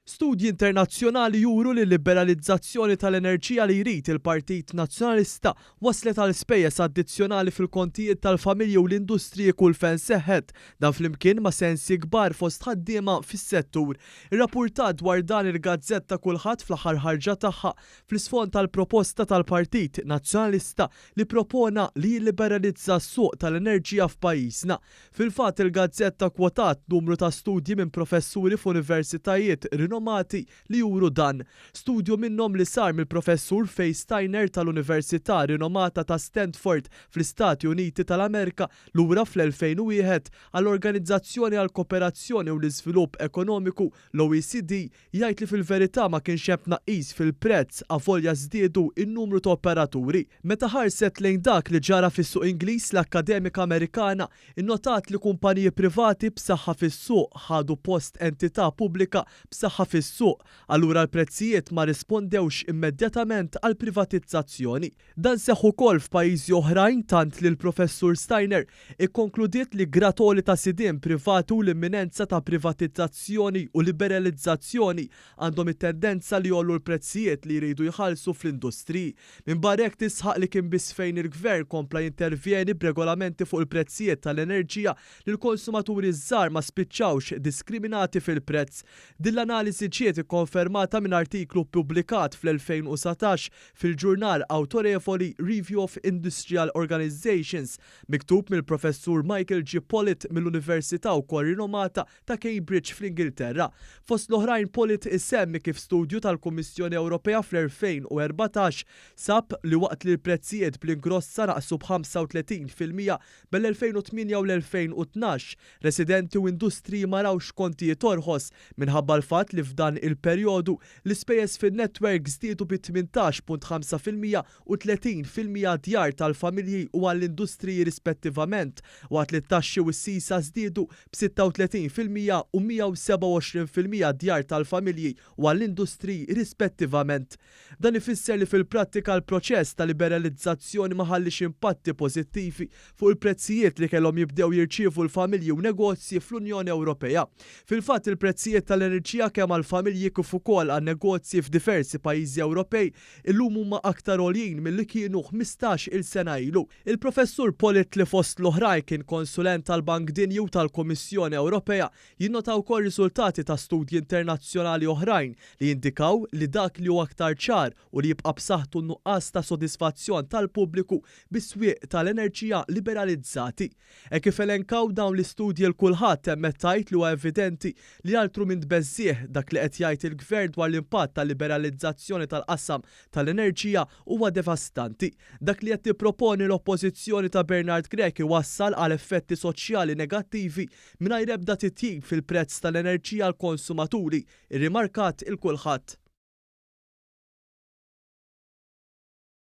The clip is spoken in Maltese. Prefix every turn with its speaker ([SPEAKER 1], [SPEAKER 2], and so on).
[SPEAKER 1] Studji internazzjonali juru li l-liberalizzazzjoni tal-enerġija li jrid il-Partit Nazzjonalista wasslet għal spejjeż addizzjonali fil-kontijiet tal-familji u l-industriji kull fejn seħħet, dan flimkien ma' sensji kbar fost ħaddiema fis-settur. Irrappurtat dwar dan il-gazzetta Kulħadd fl-aħħar ħarġa tagħha fl-isfond tal-proposta tal-Partit Nazzjonalista li ppropona li jilliberalizza s-suq tal-enerġija f'pajjiżna. Fil-fatt, il-gazzetta kkwotat numru ta' studji minn professuri f'universitajiet rinomati li juru dan. Studju minnhom li sar mill-Professur Faye Steiner tal-Università rinomata ta' Stanford fl-Istati Uniti tal-Amerka lura fl-2001 għall-Organizzazzjoni għall-Kooperazzjoni u l-Iżvilupp Ekonomiku, l-OECD, Jgħid li fil-verità ma kienx hemm tnaqqis fil-prezz avolja żdiedu n-numru ta' operaturi. Meta ħarset lejn dak li ġara fis-suq Ingliż l-akkademika Amerikana nnotat li kumpaniji privati b'saħħa fis-suq ħadu post entità pubblika b'saħħa fis-suq, allura l-prezzijiet ma rrispondewx immedjatament għall-privatizzazzjoni. Dan seħħ ukoll f'pajjiżi oħrajn tant li l-Professur Steiner ikkonkludiet li grad għoli ta' sidien privati u l-imminenza ta' privatizzazzjoni u liberalizzazzjoni għandhom it-tendenza li jgħollu l-prezzijiet li jridu jħallsu fl-industriji. Minbarra hekk tisħaq li kien biss fejn il-Gvern kompla jintervjeni b'regolamenti fuq il-prezzijiet tal-enerġija li l-konsumaturi ż-żgħar ma spiċċawx diskriminati fil-prezz. Din l-analiżi ġiet ikkonfermata minn artiklu ppubblikat fl-2019 fil-ġurnal awtorevoli Review of Industrial Organizations, miktub mill-Professur Michael G. Pollitt mill-Università wkoll rinomata ta' Cambridge fl-Ingilterra. Fost l-oħrajn Pollitt isemmi kif studju tal-Kummissjoni Ewropea fl-2014 sab li waqt li l-prezzijiet bl-ingrossa naqsu b'35% bejn l-2008 u l-2012, residenti u industriji ma rawx kontijiet orħos minħabba l-fatt li f'dan il-perjodu L-ispejjeż fin-netwerk żdiedu bi 18.5% u 30% għad-djar tal-familji u għall-industriji rispettivament, waqt li t-taxxi u s-sisa żdiedu b'36% u 127% għad-djar tal-familji u għall-industriji rispettivament. Dan ifisser li fil-prattika l-proċess ta' liberalizzazzjoni ma ħalliex impatti pożittivi fuq il-prezzijiet li kellhom jibdew jirċievu l-familji u negozji fl-Unjoni Ewropea. Fil-fatt, il-prezzijiet tal-enerġija kemm għall-familji kif ukoll għan-negozji f'diversi pajjiżi Ewropej illum huma aktar għoljin milli kienu 15-il sena ilu. Il-Professur Pollitt li fost l-oħrajn kien konsulent tal-Bank Dinji u tal-Kummissjoni Ewropea jinnota wkoll riżultati ta' studji internazzjonali oħrajn li jindikaw li dak li hu aktar ċar u li jibqa' b'saħħtu n-nuqqas ta' sodisfazzjon tal-pubbliku bi swieq tal-enerġija liberalizzati. Hekk kif elenkaw dawn l-istudji 'l kulħadd temmet tgħid li huwa evidenti li altru minn tbeżżigħ dak li qed jgħid il-Gvern dwar l-impatt tal-liberalizzazzjoni tal-qasam tal-enerġija huwa devastanti. Dak li qed tipproponi l-Oppożizzjoni ta' Bernard Grech iwassal għal effetti soċjali negattivi mingħajr ebda titjib fil-prezz tal-enerġija għall-konsumaturi, irrimarkat il-Kulħadd.